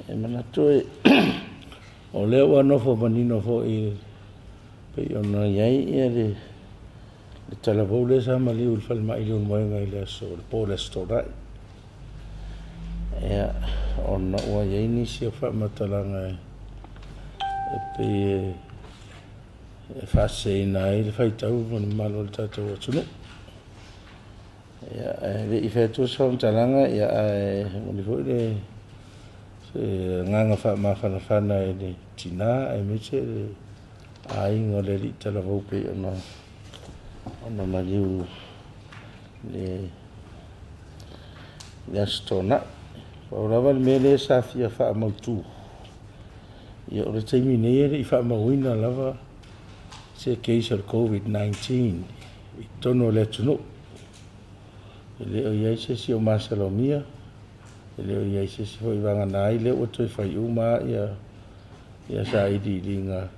E manatu o lea ua nofo manino foi pei ona i ai le talavou lea sa maliu i le falemai i Leulumoega i le aso o le po o le Aso Toonai. Ia, ona ua i ai nisi o faamatalaga e pei e faaseseina ai le faitau ma le mamalu o le tatou atunuu. Ia, ae le i fai atua se faamatalaga, ia, ae momoli foi le agaga faamafanafana i le tina aemaise le aiga o le alii talavou pei ona maliu le Aso Toonai. Pau lava le mea lea sa fia faamautu, ia o le taimi nei e le i faamauina lava se case o le COVID-19 i totonu o le atunuu. E le o i ai se isi o masalomia, e le o i ai se isi foi vagana ai lea ua toe fai uma ia sailiiliga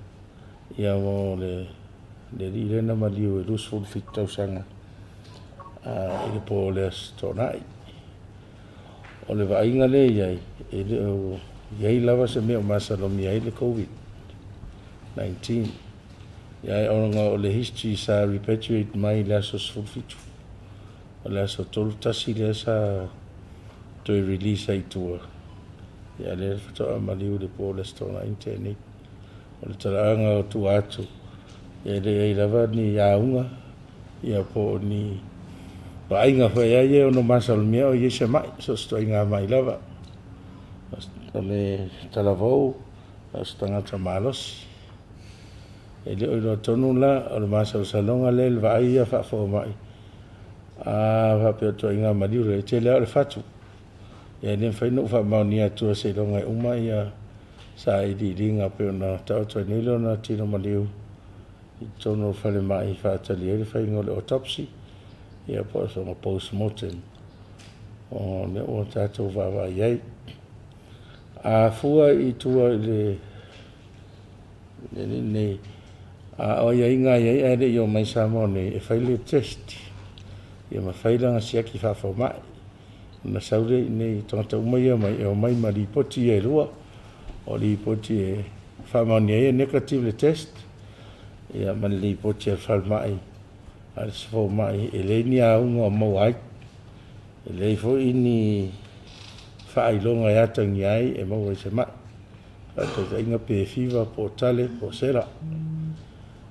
ia mo le alii lea na maliu e 27 tausaga i le po o le Aso Toonai. O le vaaiga lea e i ai, e le o i ai lava se mea o masalomia ai le COVID-19. Ia, ona o le history sa repatriate mai le aso 17, o le aso 31 lea sa toe release ai i tua. Ia, lea faatoa maliu le po o le Aso Toonai na tea nei. O le talaaga o tua atu, e le i ai lava ni auga, ia po o ni vaaiga foi ai e ono masalomia o i ai se mai, so o se ituaiga mai lava. O le talavou, o se tagata malosi. E le o iloa tonu la o le masalosaloga lea i le vaai ia faafomai, a faapea o ituaiga maliu lea, e tele lava o le fatu. Ia, e le mafai ona ou faamaonia atua seiloga e uma ia sailiiliga pei ona taoto ai nei lona tino maliu i totonu o le falemai e faatali ai le faiga o le autopsy, ia po o sona post-mortem o lea ua tatou vaavaai ai. A fua i tua i le nei, a o aiaiga i ai ae le i o mai Samoa nei e fai le test, ia ma fai lana siaki faafomai. Ona sau lea i inei, tagata uma ia mai e omai ma lipoti ia e lua. O lipoti e faamaonia ai e negative le test, ia ma le lipoti a le falemai a le fomai e leai ni auga o maua ai. E leai foi ni faailoga e atagia ai e maua ai se mai. Faataitaiga pe fiva po o tale po o sela.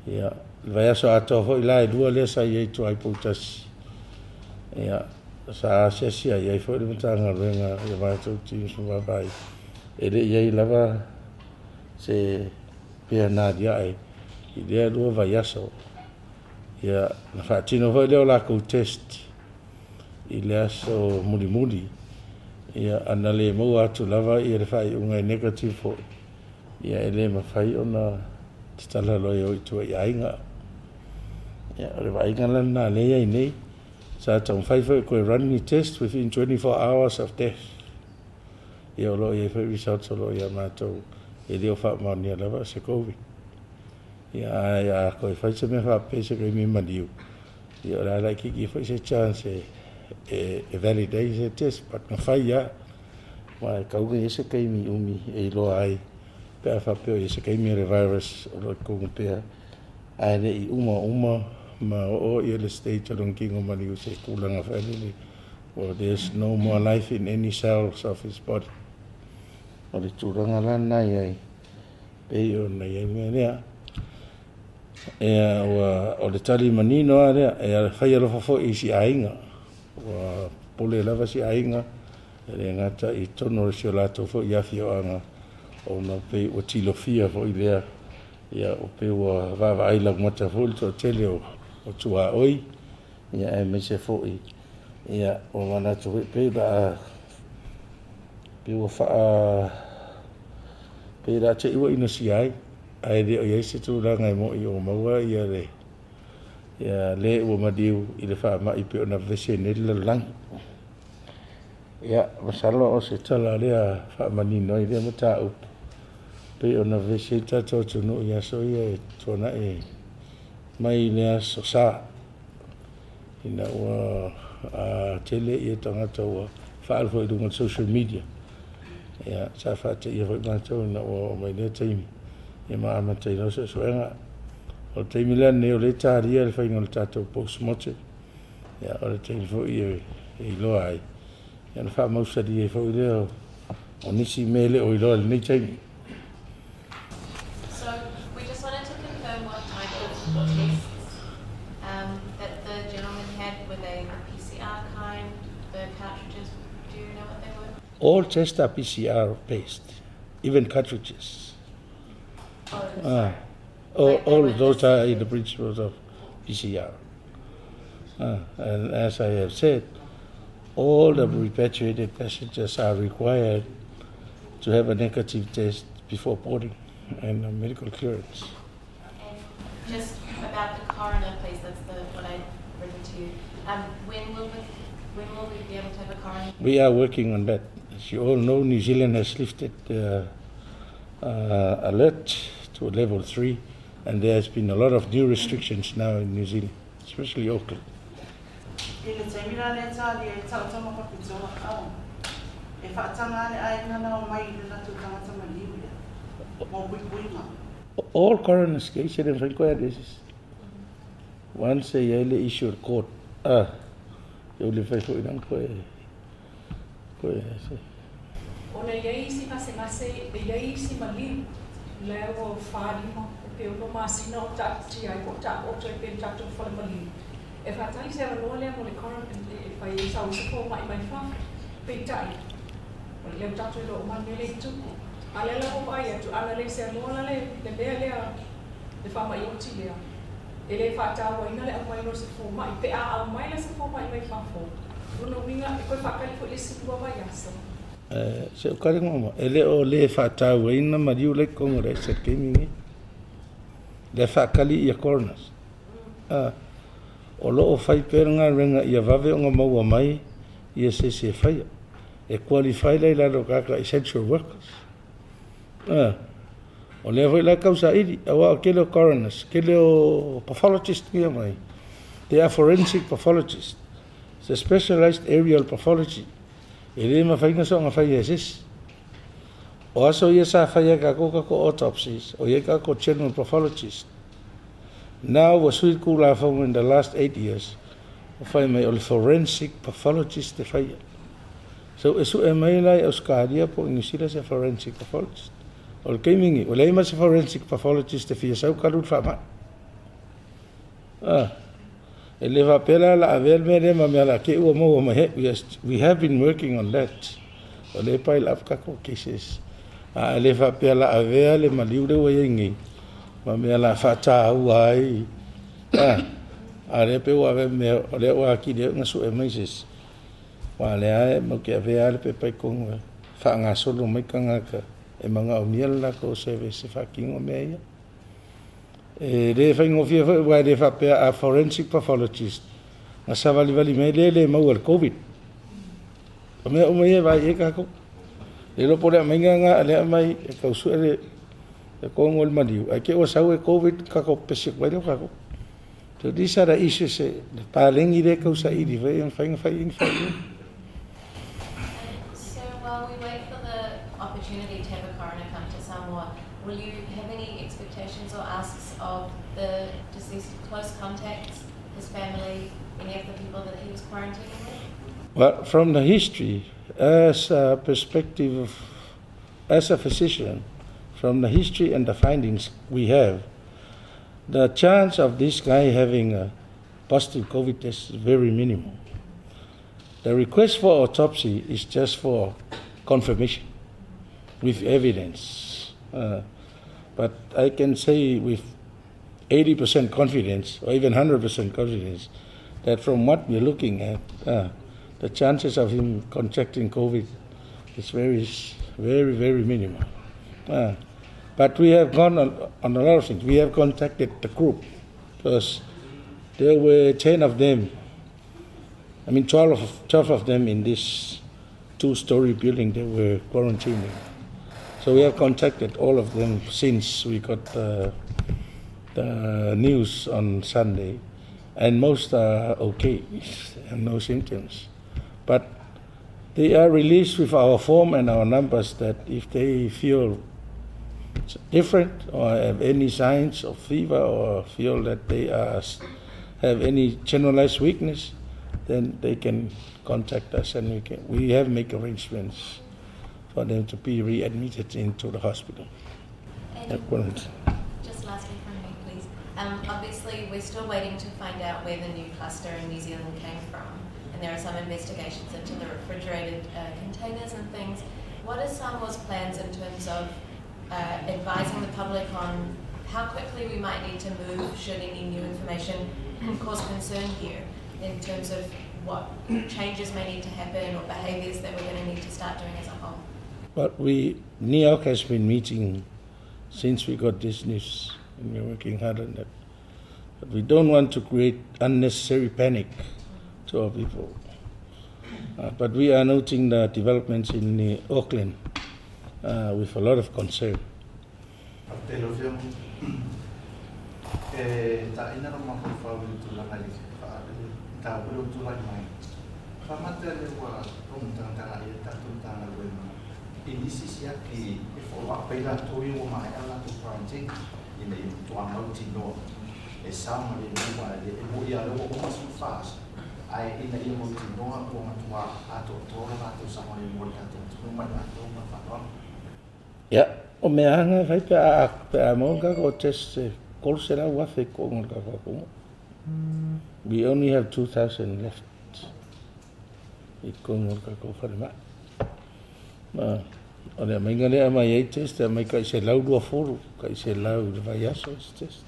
Ia, le vaiaso atoa foi la e lua lea sa i ai i tua i Poutasi. Ia, sa asiasi ai ai foi le Matagaluega i matou teams ma vaavaai. E le i ai lava se pea na aliae i lea lua vaiaso. Ia, na faatino foi lea o lakou test i le aso mulimuli. Ia, ana le maua atu lava ia le faaiuga e negative foi, ia e le mafai ona tatala loa e o i tua i aiga. Ia, o le vaaiga la lena lea e i ai nei. Sa taumafai foi e toe run ni test within 24 hours of death. Ia, o lo o i ai foi results o lo o ia matou e le o faamaonia lava se COVID. Ia, ae a toe fai se mea faapea se taimi maliu, ia o le a laitiiti foi se chance e validate se test, but na fai lava. Ma e tau i ai se taimi umi e iloa ai pe a faapea o i ai se taimi o le virus o lo o i totonu pea, ae le i uma uma ma oo ia le stage o lona tino maliu se tulaga foi lele, well, there's no more life in any cells of his body. O le tulaga la lena i ai, pei ona i ai mea lea. Ia, ua, o le tali manino lava lea, e fai alofa foi i si aiga. Ua popole lava si aiga, e le gata i totonu o si o latou foi afioaga, ona pei ua tilofia foi lea, ia, o pei ua vaavaai laumata foi le toatele o tuaoi, ia, aemaise foi, ia, ua manatu foi pei la pei ua faa pei la te i ua inosia ai, ae le o i ai se tulaga e mo'i o maua ia le ia le ua maliu i le faamai pei ona vevesi ai nei le lalolagi. Ia, masalo o se tala lea faamanino ai lea mataupu pei ona vevesi ai le tatou atunuu i aso ia e tuanai mai le aso Sa, ina ua tele ia tagata ua faaalu foi i luga o le social media. Ia, sa faateia foi matou ina ua oo mai lea taimi, ia ma amata ai loa suesuega. O le taimi la lenei o lea e talia le faiga o le tatou post-mortem. Ia, o le taimi foi e iloa ai, ia ona faamausali ai foi lea o nisi mea e le o iloa i lenei taimi. So we just wanted to confirm what type of tests that the gentleman had. Were they the PCR kind, the cartridges? Do you know what they were? All tests are PCR based, even cartridges. Oh, sorry. All those are in the principles of PCR. And as I have said, all the repatriated passengers are required to have a negative test before boarding and a medical clearance. And just about the coroner, please, that's the what I'd written to you. When will we be able to have a coroner? We are working on that. As you all know, New Zealand has lifted the alert to level 3, and there has been a lot of new restrictions now in New Zealand, especially Auckland. I le taimi la lea talia ai taotoga faapitoa ao e faataga le aiga na omai i le latou tagata maliu lea mo puipuiga. All coroner's cases and inquiries. Once e i ai le issue o le court, e uli fai foi nang koe koe se. Ona e i ai isi gasegase, e i ai isi maliu, lea ua 4, 5, pe 6 masina o taatitia ai po o taooto ai pea i le tatou fale maliu. E faatali se avanoa lea mo le coroner e fai ai sau isi fomai mai fafo. Peitai, o lea ua tatou iloa uma le mea lea i tupu. A o lea la ua ou vaai atu, ana le seanoa la le mea lea, le faamai oti lea, e le faatauaina le aumai o se fomai. Pe a aumai la se fomai mai fafo, lona uiga e toe faatali foi le isi 2 vaiaso. Se o kare ngoma, e le o le faatauaina maliu le kongo le se taimi nei. Le faakali ia coroners. O loo fai pea le galuega ia vave ona maua mai ia se isi e faia. E qualify la i lalo o tagata essential workers. O lea foi la e tausaili, aua o tele o coroners, tele o pathologist ia mai. They are forensic pathologists. It's a specialized area of pathology. E le mafai ona soona faia e se isi. O aso ia sa faia e kākou tatou autopsies, o i ai tatou general pathologist. Now ua sui le Tulafono in the last 8 years, ua fai mai o le forensic pathologist e faia. So e sue mai la i Australia po o Niu Sila se forensic pathologist. O le taimi lenei, ua leai ma se forensic pathologist e fia sau kalu le faamai. E le faapea la la avea le mea lea ma mea la te ua maua mai he. We have been working on that. O le pile up tatou cases. A e le faapea la avea le maliu le ua iai nei ma mea la faataua ai. A lea pe ua avea mea o lea ua atili ai ona sue mai se isi. Aua lea e matou te avea lava le pepa i totonu e faagasolo mai tagata e manaomia le latou service e faatino mea ia. E le faigofie foi aua e le faapea a forensic pathologist na savalivali mai lea e le maua i le Covid. O mea uma ia e vaai i ai tatou. Le iloa po o le aumaiga lena a lea aumai e tau sue le tonu o le maliu, ae te i ua sau e Covid tatou pepesi atu ai lea o tatou. So these are the issues e le paleni lea e tausaili foi e mafai ona fai i ai ni faaiuga. So while we wait for the opportunity to have a coroner come to Samoa, will you have any expectations or asks of the deceased close contacts, his family, any of the people that he was quarantining with? Well, from the history, as a perspective of, as a physician, from the history and the findings we have, the chance of this guy having a positive COVID test is very minimal. The request for autopsy is just for confirmation with evidence. But I can say with 80% confidence, or even 100% confidence, that from what we're looking at, the chances of him contracting COVID is very, very, very minimal. But we have gone on a lot of things. We have contacted the group because there were 10 of them, I mean 12 of them in this 2-story building they were quarantining. So we have contacted all of them since we got the news on Sunday, and most are okay and no symptoms. But They are released with our form and our numbers that if they feel different or have any signs of fever or feel that they are have any generalized weakness, then they can contact us and we have make arrangements for them to be readmitted into the hospital. And just lastly from me, please. Obviously, we're still waiting to find out where the new cluster in New Zealand came from, and there are some investigations into the refrigerated containers and things. What are Samoa's plans in terms of advising the public on how quickly we might need to move should any new information cause concern here in terms of what changes may need to happen or behaviours that we're going to need to start doing as a whole? But NEOC has been meeting since we got this news, and we're working hard on that. But we don't want to create unnecessary panic to our people. But we are noting the developments in Auckland with a lot of concern. Yeah, o mea anga whai pe a maunga ko test kolsera wafe ko ngā kako. We only have 2,000 left. I ko ngā kako whare ma. O lea mainga lea mai ei test, mai kai se lau lua furu, kai se lau le vai aso es test.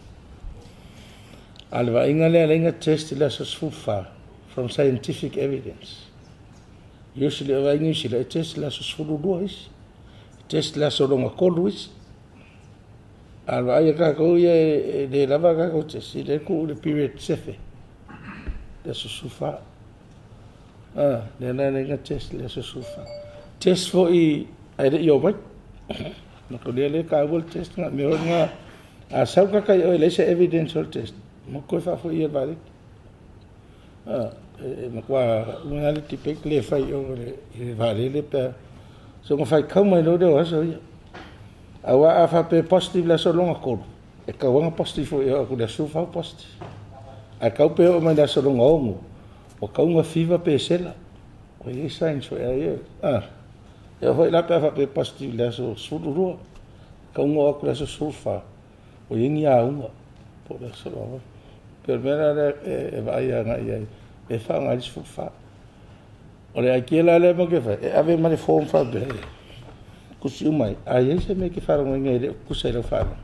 A le vainga lea leinga test i le aso sfufa from scientific evidence. Usually o vainga isi le test le aso sfulu lua isi. Test le aso longa kolu isi. A le vaia kako ia e le lava kako test, i le ku le period sefe. Le aso sfufa. Le la leinga test le aso sfufa. Test fo i ai le i o mai. Na ko lea le ka ua le test nga me nga a sau ka kai o le se evidence o le test. Mo koe wha fo i e vare. E makwa unga le tipek le whai o le vare le pēr. So nga whai kau mai lo leo aso ia. A wa a wha pe positive le aso longa kolu. E kauanga positive fo i o aku le aso whau positive. A kau pe o mai le aso longa ongo. O kaunga fiva pe sela. O i e signs fo e ai e. E hoi la pe a wha pe positive le aso sulu rua. Kaunga o aku le aso sulu wha. O i ngi a unga. Po le aso longa. Pero mera le e vai a ngai ai. E wha ngai sulu wha. O le aikia la le mo ke whai. E ave ma le form wha pe. Kusi umai. A i se me ke wharongo ngai le kusa i lau wharongo.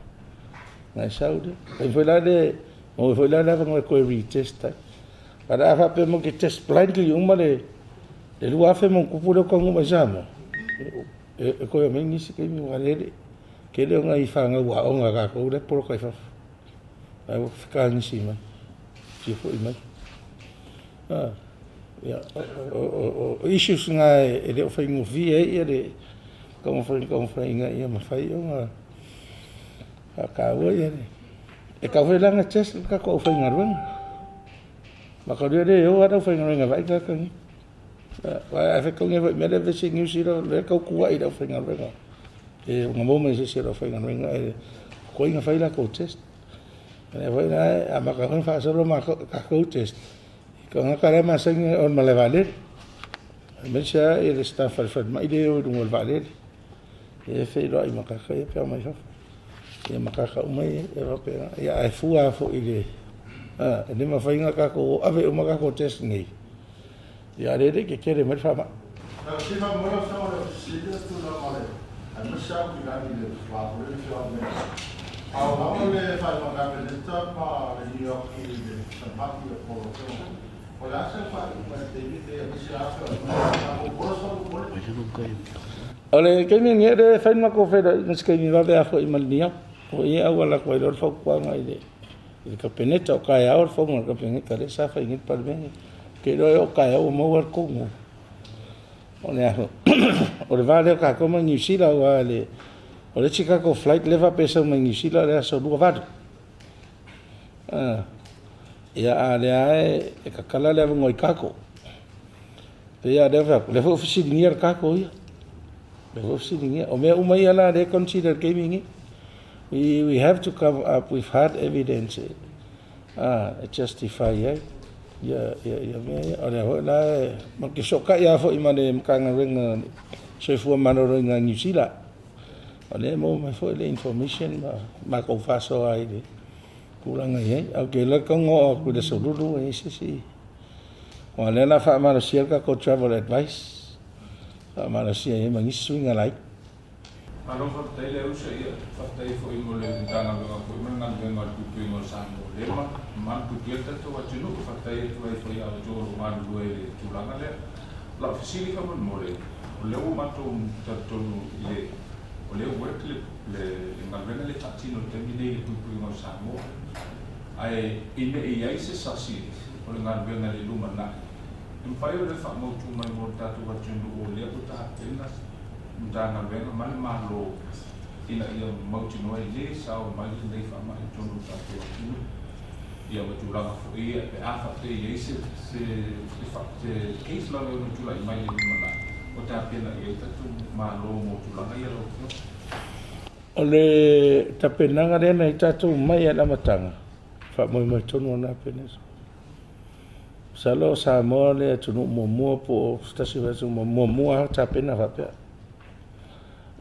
Ngai sau le. E foi la le, o foi la le avango e koe retest ai. Para a wha pe mo ke test blindly uma le lua afe mo kupu leo kangu mai Samoa. E koe mai nisi ke imi warere. Ke leo ngai whanga ua onga kako le poro kai whawha. Ai waka whakaangisi mai. Tia foi mai. Ia, o issues ngai e leo whai ngufi e ia le kaumawhai ngai ia mawhai o ngā kāua ia le. E kau whai langa test ka ko whai ngaruenga. Maka ria le o ara whai ngaruenga vai kakangi. Wai a whai whai mele vese New Zealand le kau kua i rau whai ngaruenga. E ngā mōma i se rau whai ngaruenga e koi ngā whai la kau test. E whai nā a maka hoi whaasalo ma ka kau test. Ka ngā kare masangi on ma le valere. Me sia e le staff al whai mai le o runga le valere. E whai roa i makaka e pēr mai whawha. E makaka umai e whapera. Ia ai fua fo i le. E nema whai ngā kako ave o makako test nei. Ia rere ke kere mai whama. Si wha mora wha le sila tu la male. Ai ma sa ki la ni le wha le wha me. Au ha le wha ma ka le ta pa le New York i le San Pati o ko. O la sa wha i pa te ni te ma sa fa o ko sa ko. O le kemi nge le whai ma ko whaira i ngasi kemi wawe a fo i mali O ia au ala koe lor whau kuanga i le kapeneta o kai au whau ngā kapeneta le sa whai ngit parmenge. Ke roe o kai au o mau ar kongo. O le aho. O le vā leo kā koma New Zealand o le o le Chicago flight lewa pesa mai New Zealand le aso lua valu. Ia a le ae e kakala le awango i kako. Pe ia lea fai le fo fesiligia le kako ia. Le fo fesiligia. O mea uma ia la le consider gaming. We have to come up with hard evidence e justify ai ia ia ia mea ia. O lea foi la ma ke soka ia foi ma le Matagaluega Soifua Maloloina Niu Sila. O lea mo mai foi le information ma makou faasoa ai le tulaga i ai. Ae ou te iloa e tatau ona oo atu i le aso Lulu e i ai se isi. Aua o lea o le a faamalosia le tatou travel advice, faamalosia i ai ma nisi suiga laiti. Malo faafetai le uso, ia faafetai foi mo le Matagaluega foi ma le galuega o le puipuiga o Samoa o lea ma malupuipuia le tatou atunuu. Faafetai atu ai foi ia outou o lo o galulue i le tulaga lea. O lau fesili faamolemole, o lea ua matou talitonu i le o lea work le galuega lea faatino i le taimi nei i le puipuiga o Samoa, ae ina ne i i ai se sasi o le galuega i le lumanai, e mafai ona faamautu mai mo le tatou atunuu o lea ua tapena Matagaluega ma le Malo ina ia mautinoa e lē sao mai lenei faamai i totonu o le tatou atunuu, ia ma tulaga foi ia pe a faapea e i ai se case lava e ono tulai mai i le lumanai, o tapena i ai tatou Malo mo tulaga ia lau Afioga? O le tapenaga lea na i tatou mai lava i le amataga, faamoemoe tonu lena Penisa. Masalo o Samoa le atunuu muamua po o se tasi o atunuu muamua lava tapena faapea.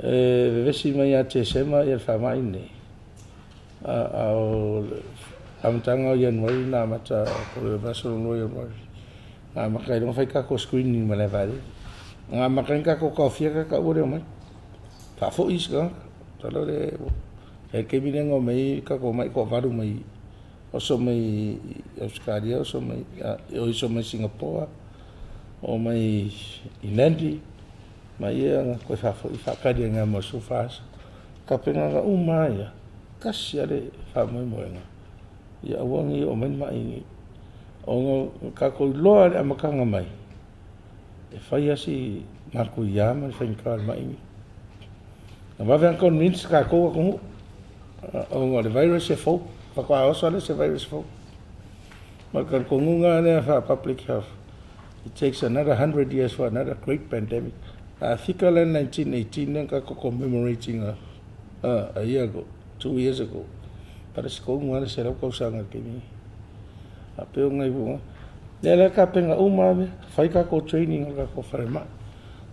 E vevesi mai ia Tesema le faamai lenei, a o le amataga o Ianuari na amata, po o le vaiaso lona lua o Ianuari, na amata ai loa ona fai tatou screening i malae vaalele. Na amata ai ona tatou taofia tagata aua le omai, faafoi isi tagata. Masalo le taimi lea na omai ai tatou mai toavalu mai oso mai Ausetalia, oso mai, oso mai Singapore, o mai i Nadi, ma ia na toe faafoi faatali ane mo le 14 aso. Tapenaga uma lava ia, tasi lava le faamoemoega, ia aua ne i oo mai le mai i ona tatou iloa i le amataga mai, e fai lava si matuia ma le faigata o le mai lenei. Na vave ona convince tatou atunuu, ona o le virus e fou, faatoa oso lea se virus fou. Ma le talitonuga lea faa-public health, it takes another 100 years for another great pandemic. A fika la 1918 lea na tatou commemorating a year ago, 2 years ago. 80 lava le 100 tausaga i le taimi. A pe o ngai fuaga. Lea la tapena uma lava, fai tatou training o tatou falemai.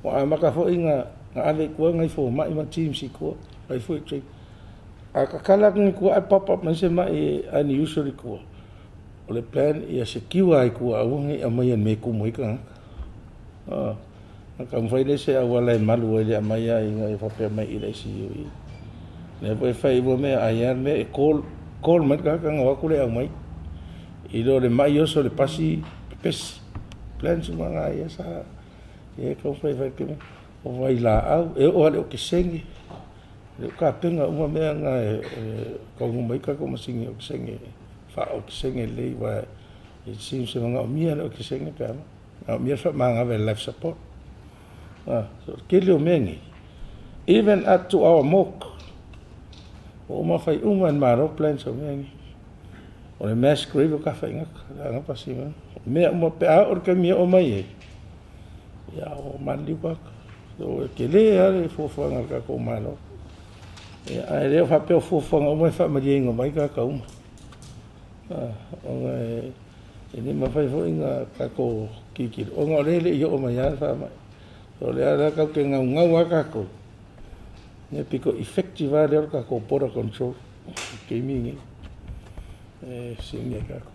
Ua amata foi na ave i tua nai fomai ma teams i tua, fai foi training. A tatala atu ni tua ae pop up mai se mai unusual i tua, o le plan ia secure ai tua aua ne i aumaia i le mea e tumu ai tagata. Na taumafai le se auala e malu ai le aumai ai ina ia faapea mai i le ICU i. Lea foi e fai ua mea ai lava le mea e call, call mai le tagata ona o atu lea aumai. I lo le mai oso le pasi pepesi. Plans uma na ia sa ia taumafai fai ke o vailaau, e oo lava i le okesene. Le o tapena uma mea na e taunuu mai tatou masini okesene, faa-okesene lelei aua e seems e manaomia le okesene pe a manaomia le faamagave life support. So o le tele o mea nei, even up to our morgue, ua uma fai uma e le Malo plans o mea nei. O le mass grave o tafaigata, le aga pasi mai. Mea uma pe a oo le taimi e oo mai ai, ia o maliliu tagata. So e tele lava le fuafuaga a le tatou Malo. Ia, ae le o faapea o fuafuaga uma e faamalieina mai tagata uma. Ona e le mafai foi na tatou tilotilo, ona o lea e le i oo mai lava le faamai. O lea la tatou te naunau lava tatou, ia pito effective lava lea o le tatou border control i le taimi lenei. E sinia tatou.